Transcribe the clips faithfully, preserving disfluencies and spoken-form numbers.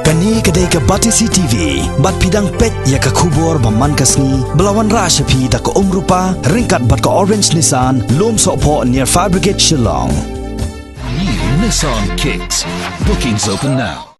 Kane ka dei ka Batesi T V, bad phi dang peit ïa ka khubor ba man ka sngi, ba la wanrah sha phi da ka Umrupa, ryngkat bad ka Orange Nissan, Lumsohphoh near Fire Brigade Shillong. New Nissan Kicks. Bookings open now.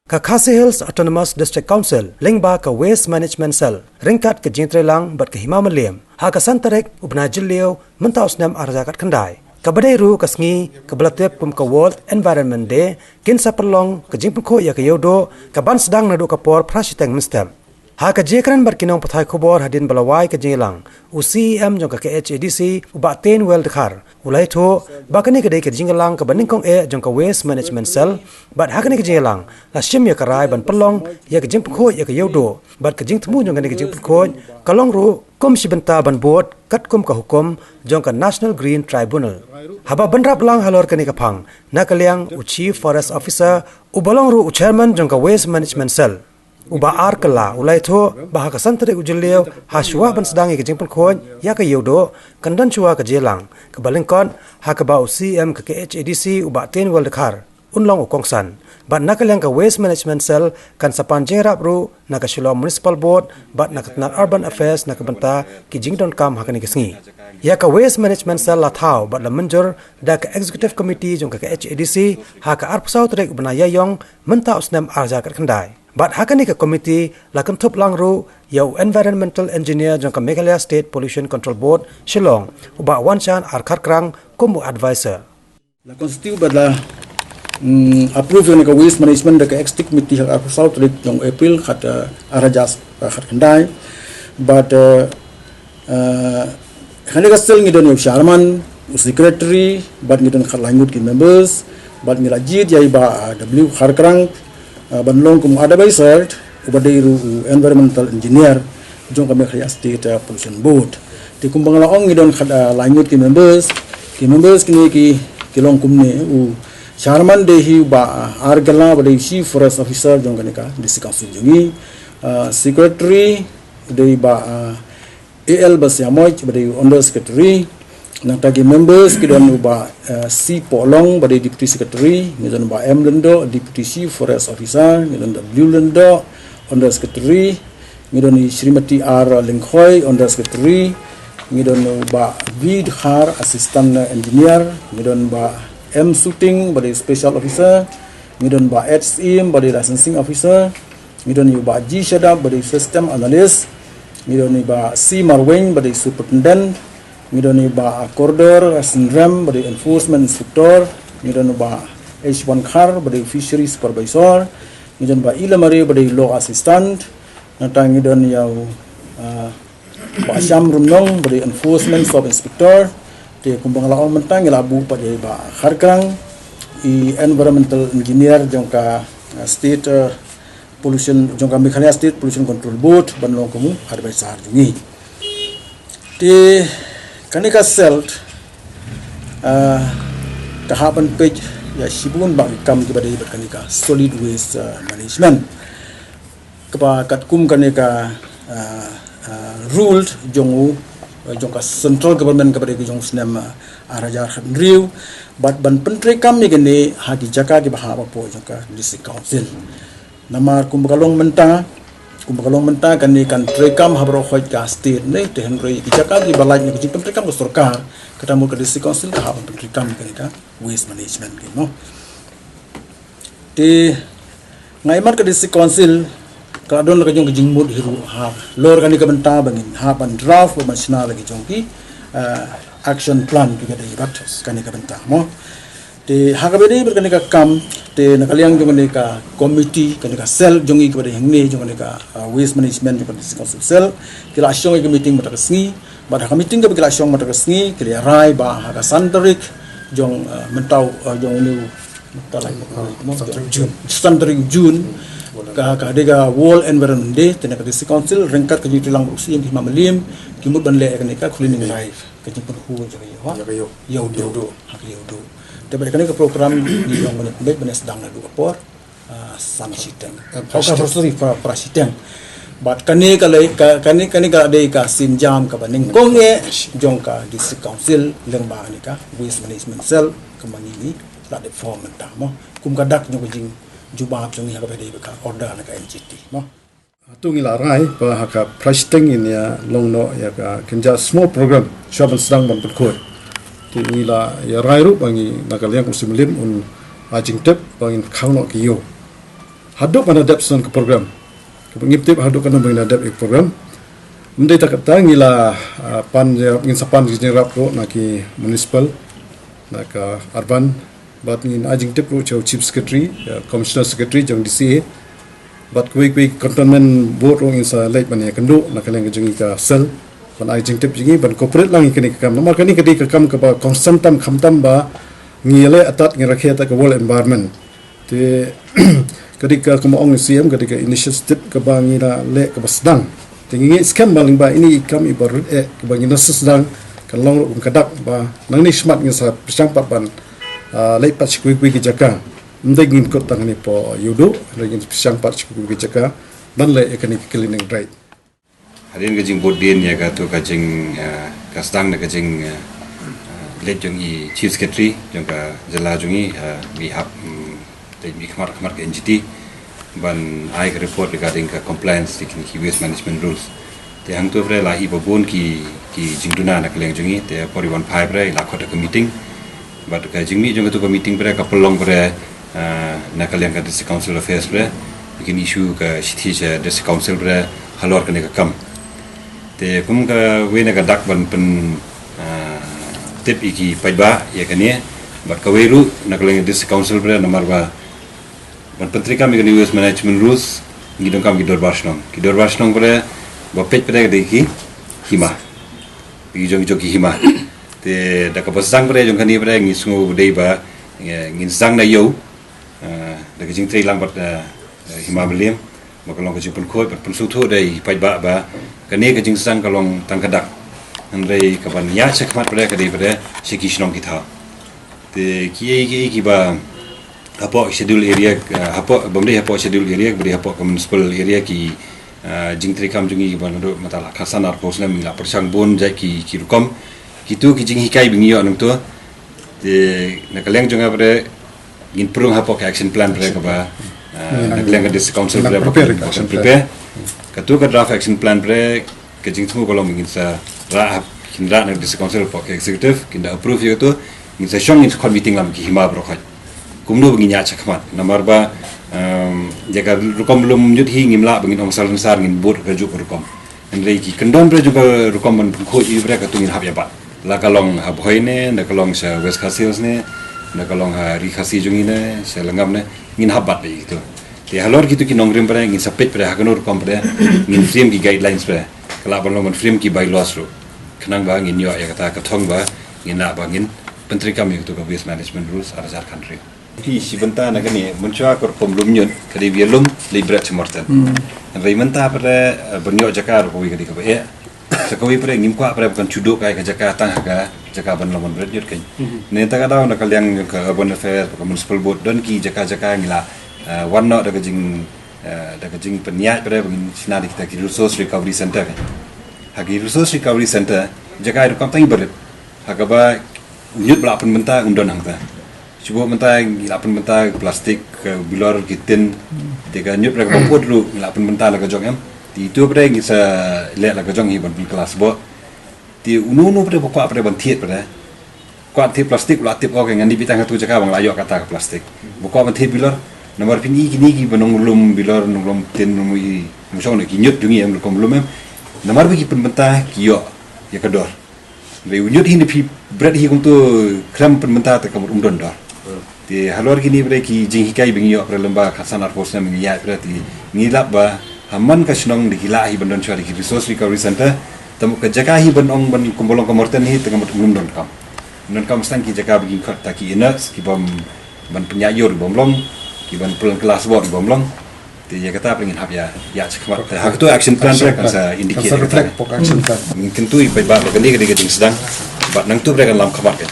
Ka Khasi Hills Autonomous District Council, lyngba ka Waste Management Cell, ryngkat ka jingtreilang bad ka Hima Mylliem, ha ka san tarik u bnai Jylliew, mynta u snem ar hajar khatkhyndai. Kaba dei ruh ka sngi kaba la tip kum ka World Environment Day, kin sa pynlong ka jingpynkhuid ïa ka Ïewduh, kaban sdang naduh ka por phra shiteng mynstep. Ha ka jingkren bad ki nongpathai khubor hadien ba la wai ka jingïalang, u C E M jong ka K H A D C, u Bah Teiñweldkhar, u la ïathuh ba kane ka dei ka jingïalang kaba nyngkong eh jong ka Waste Management Cell, bad ha kane ka jingïalang la shim ïa ka rai ban pynlong ïa ka jingpynkhuid ïa ka Ïewduh, bad ka jingthmu jong kane ka jingpynkhuid ka long ruh kum shi bynta ban bud katkum ka hukum jong ka National Green Tribunal. Haba bynrap lang halor kane ka phang, na ka liang u Chief Forest Officer, uba long ruh u Chairman jong ka Waste Management Cell, u Bah R Kylla, u la ïathuh ba ha ka san tarik u Jylliew, ha shuwa ban sdang ïa ka jingpynkhuid ïa ka Ïewduh, kan don shuwa ka jingïalang kaba lyngkot, ha kaba u C E M ka K H A D C, u Bah Teiñweldkhar, un long u kongsan. Bad na ka liang ka Waste Management Cell kan sa pan jingïarap ruh na ka Shillong Municipal Board bad na ka tnat Urban Affairs na ka bynta ki jingdonkam ha kane ka sngi. Ïa ka Waste Management Cell la thaw bad la mynjur da ka Executive Committee jong ka K H A D C ha ka arphew saw tarik u bnai Ïaïong mynta u snem ar hajar khatkhyndai. Bad ha kane ka committee la kynthup lang ruh ïa u Environmental Engineer jong ka Meghalaya State Pollution Control Board Shillong, u Bah Wanshan R Kharkrang, kum u advisor. La constitute bad la, mm, approve ïa kane ka waste management da ka executive committee ha ka arphew saw tarik jong April khat, eh, ar hajar, eh, khatkhyndai. Bad, eh, eh, ha kane ka cell ngi don ïa u chairman, u secretary, bad ngi don khatlai ngut ki members, bad ngi la jied ïa i Bah, eh, W Kharkrang, eh, ban long kum u advisor, uba dei ruh u environmental engineer jong ka Meghalaya State, eh, Pollution Board. Te kumba nga la ong ngi don khatlai ngut ki members, ki members kine ki, ki long kumne, u chairman dei hi u Bah, eh, R Kylla, ba dei Chief Forest Officer jong kane ka District Council jong ngi. Eh, secretary dei Bah, eh, A L Basiamoit, ba dei u Under Secretary. Nangta ki members ki don u Bah, eh, C Pohlong, ba dei Deputy Secretary, ngi don u Bah M Lyngdoh, Deputy Chief Forest Officer, ngi don W Lyngdoh, Under Secretary, ngi don i Shrimati R Lyngkhoi, Under Secretary, ngi don u Bah V Dkhar, Assistant Engineer, ngi don Bah M Suting, ba dei Special Officer, ngi don Bah H Syiem, ba dei Licensing Officer, ngi don i Bah G Shadap, ba dei System Analyst, ngi don i Bah C Marwein, ba dei Superintendent, ngi don i Bah Kordor Synrem, ba dei Enforcement Inspector, ngi don i Bah H Wankhar, ba dei Fishery Supervisor, ngi don Bah Ilamare, ba dei Law Assistant, nangta ngi don ïa u, ah, Bah Sham Rymnong, ba dei Enforcement Sub Inspector, te kumba nga la ong mynta ngi la buh pat ïa i Bah Kharkrang, i Environmental Engineer jong ka, ah, State, ah, Pollution, jong ka Meghalaya State Pollution Control Board, ban long kum u advisor jong ngi. Te kane ka cell, ah, ka hap ban peit ïa shibun bha ki kam kiba dei bad kane ka solid waste, ah, management. Kaba katkum kane ka, ah, ah, rule jong u, ah, jong ka central government kaba dei ka jong u snem, ah, ar hajar khathynriew, bad ban pyntreikam ïa kane ha ki jaka kiba hap hapoh jong ka District Council. Namar kumba ka long mynta, kumba ka long mynta kane kan treikam ha baroh khoit ka state ne, te hynrei ki jaka kiba lait na ka jingpyntreikam ka sorkar, kata mut ka District Council ka hap ban pyntreikam ïa kane ka waste management ki, no. Te nga ïa mat ka District Council ka la don la ka jong ka jingmut hi ruh halor kane ka bynta ba ngin hap ban draft bad ban shna la ki jong ki, eh, action plan kiba dei bad kane ka bynta mo. Te ha kaba dei bad kane ka kam, te na ka liang jong kane ka committee, kane ka cell jong ngi kaba dei hangne jong kane ka, eh, waste management jong ka District Council cell, ki la shong ïa ka meeting mynta ka sngi, bad ha ka meeting kaba ki la shong mynta ka sngi ki la rai ba ha ka san tarik jong, eh, mynta, eh, jong une u Mynta lai, ah, mo, san tarik June. San tarik June, ka, ka dei ka World Environment Day, te na ka District Council ryngkat ka jingtreilang bad u C E M ka Hima Mylliem, ki mut ban leh kane ka cleaning drive, ka jingpynhun ïa ka ïew, ha? Ïa ka ïew. Ïewduh. Ïewduh. Ha ka ïewduh. Te bad kane ka program ngi ong ban pynbeit ban sdang naduh ka por, ah, san shiteng. Eh, phra shiteng. Oh, sorry, phra, phra shiteng. Bad kane ka lei, ka, kane, kane ka dei ka sienjam kaba nyngkong eh jong ka District Council lyngba kane ka Waste Management Cell kaba ngi ngi la dep form mynta mo. Kum ka dak jong ka jing, jubab jong ngi ha kaba dei bad ka order na ka N G T mo. Tu ngi la rai ba ha ka phra shiteng ngin ïa long noh ïa ka kynja small program shuwa ban sdang ban pynkhuid. Te ngi la ïa rai ruh ba ngi na ka liang u Syiem Mylliem un ai jingtip ba ngin khang noh ki ïew. Haduh ban da dep sdang ka program. Kaba ngim tip haduh katno ba ngin da dep ïa ka program. Ym dei tang katta, ngi la, ah, pan ïa, ngin sa pan ki jingïarap ruh na ki municipal, na ka urban, bad ngin ai jingtip ruh sha u Chief Secretary, ïa, Commissioner Secretary jong D C A. Bad kawei kawei containment board ruh ngin sa leit ban ïakynduh na ka liang ka jong ngi ka cell ban ai jingtip jong ngi ban cooperate lang ïa kane ka kam. Namar kane ka dei ka kam kaba concern tam, khamtam ba ngi leh atat, ngi rakhe atat ka world environment. Te ka dei ka, kumba ong C M, ka dei ka initiative kaba ngi la leh kaba sdang. Te ngi ngeit skhem ba lyngba ine i kam iba rit eh kaba ngi nang sdang, kan long ruh kum ka dak ba nangne shakhmat ngin sa pyrshang pat ban, ah, leit pat sha kiwei kiwei ki jaka. Ym dei ngin kut tang hangne hapoh Ïewduh, hynrei ngin pyrshang pat sha kiwei kiwei ki jaka ban leh ïa kane ka cleaning drive. Hadien ka jingbud dien ïa katu ka jing, eh, ka sdang na ka jing, eh, eh, leit jong i Chief Secretary jong ka jylla jong ngi, eh, ngi hap, mm, te ngi khmat khmat ka N G T ban ai ka report regarding ka compliance ki, ki waste management rules. Te hangtu bre la i ba bun ki, ki jingduna na ka liang jong ngi, te por i wan phai bre la khot ka meeting. Bad ka jingmih jong katu ka meeting bre ka pynlong bre, ah, na ka liang ka District Council Affairs bre, kin issue ka shithi sha District Council bre halor kane ka kam. Te kum kawei na ka dak ban pyn, ah, tip ïa ki paidbah ïa kane, bad kawei ruh na ka liang District Council bre namar ba ban pyntreikam ïa kane waste management rules ngi donkam ki dorbar shnong. Ki dorbar shnong bre ba peit bre ka dei ki hima. Ki jong, jong ki hima. Te da kaba sdang bre jong kane bre ngi sngew dei ba, eh, ngin sdang na ïew, eh, da ka jingtrei lang bad, eh, Hima Mylliem, ba ka long ka jingpynkhuid bad pynsngewthuh da i paidbah ba kane ka jingsdang ka long tang ka dak. Hynrei kaban ïaid shakhmat bre ka dei bre sha ki shnong ki thaw. Te kiei kiei kiba hapoh schedule area, eh, hapoh, bym dei hapoh schedule area, ba dei hapoh ka municipal area ki, eh, jingtreikam jong ngi ba naduh mynta la khatsan arphew snem ngi la pyrshang bun jait ki, ki rukom. Kitu ki jinghikai ba ngi ïoh nangtu. Te na ka liang jong nga bre ngin pynrung hapoh ka action plan bre kaba, eh, na ka liang ka District Council bre ba kan prepare. Katu ka draft action plan bre ka jingthmu ka long ngin sa rah hap, kin rah na District Council hapoh ka executive, kin da approve ïa katu, ngin sa shong ngin sa khot meeting lang ki hima baroh khoit. Kumno ba ngin ïaid shakhmat. Namar ba, em, ïa ka rukom lum ñiut hi ngim lah ba ngin ong salonsar ngin bud ka juk rukom. Hynrei ki kyndon bre jong ka rukom ban pynkhuid ïa bre katu ngin hap ïa bat. La ka long ha Bhoi ne, la ka long sha West Khasi Hills ne, la ka long ha Ri Khasi jong ngi ne, sha Lyngngam ne, ngin hap bat ïa kitu. Te halor kitu ki nongrim bre ngin sa peit bre ha kano rukom bre ngin frame ki guidelines bre. Ka lah ban long ban frame ki bylaws ruh. Khnang ba ngin ïoh ïa kata ka thong ba ngin lah ba ngin pyntreikam ïa katu ka waste management rules ar hajar khathynriew. Phi shi bynta na kane, mynshuwa ka rukom lum ñiut ka dei ba ïalum leit bret sha marten. Hynrei mynta pat, eh, ban ïoh jaka ruh kawei ka dei kaba eh. Sa kawei pat ngim kwah pat ba kan shu duh kai ka jaka tang ha ka jaka ban long ban bret ñiut kein. Ne ta ka daw na ka liang ka urban affairs, ka municipal board, don ki jaka jaka ngi la, eh, wan noh da ka jing, eh, da ka jingpynïaid pat ba ngin shna da kita ki resource recovery center kein. Ha ki resource recovery center jaka rukom tang i barit. Ha kaba u ñiut ba la pynbynta um don hangta. Shu buh mynta ngi la pynbynta plastik, ka bilor, ki tin, te ka ñiut bre kaba pud ruh ngi la pynbynta la ka jong em. Te itu bre ngi sa leh la ka jong hi ban pynkylla sboh. Te uno uno bre ba kwah bre ban thied bre. Kwah thied plastik u la tip, okay, ngan dei beit tang ha tu jaka ba nga la ïoh kata ka plastik. Ba kwah ban thied bilor, namar phin i kine kiba nonglum bilor, nonglum tin, nonglum i, nongshong ne ki ñiut jong ngi em rukom lum em. Namar ba ki pynbynta ki ïoh ïa ka dor. Hynrei u ñiut hi ne phi bret hi kumtu khlem pynbynta te ka mut um don dor. Te halor kine bre ki jinghikai ba ngi ïoh bre lem bad khatsan arphew snem ngi ïaid bre te ngi lap ba ha man ka shnong da ki lah hi ban don shuwa da ki resource recovery center. Te mut ka jaka hi ban ong ban kumba long ka marten hi te ka mut um don kam. Um don kam sdang ki jaka ba ki khot ta ki inerts ki bym ban pynïaid ïur bym long, ki ban pynkylla sboh bym long. Te ïa kata pat ngin hap ïa, ïa shakhmat. Te ha katu action plan bre kan sa indicate, kan sa reflect hapoh action plan. Ngin kyntu ïa paidbah ba kane ka dei ka jingsdang. Bad nangtu bre kan lam khmat ka.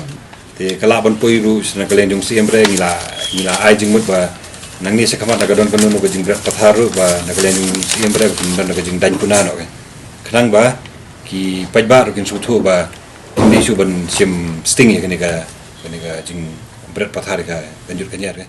Te ka lah ban poi ruh sha na ka liang jong u Syiem bre ngi la, ngi la ai jingmut ba nangne shakhmat na ka don kano kano ka jingbret pathar ruh ba na ka liang jong u Syiem bre kan don ka jingdaiñ kuna noh ka. Khnang ba ki paidbah ruh kin sngewthuh ba kim dei shuh ban shim sting ïa kane ka, kane ka jingbret pathar ka, ka ñiut ka ñiat ka.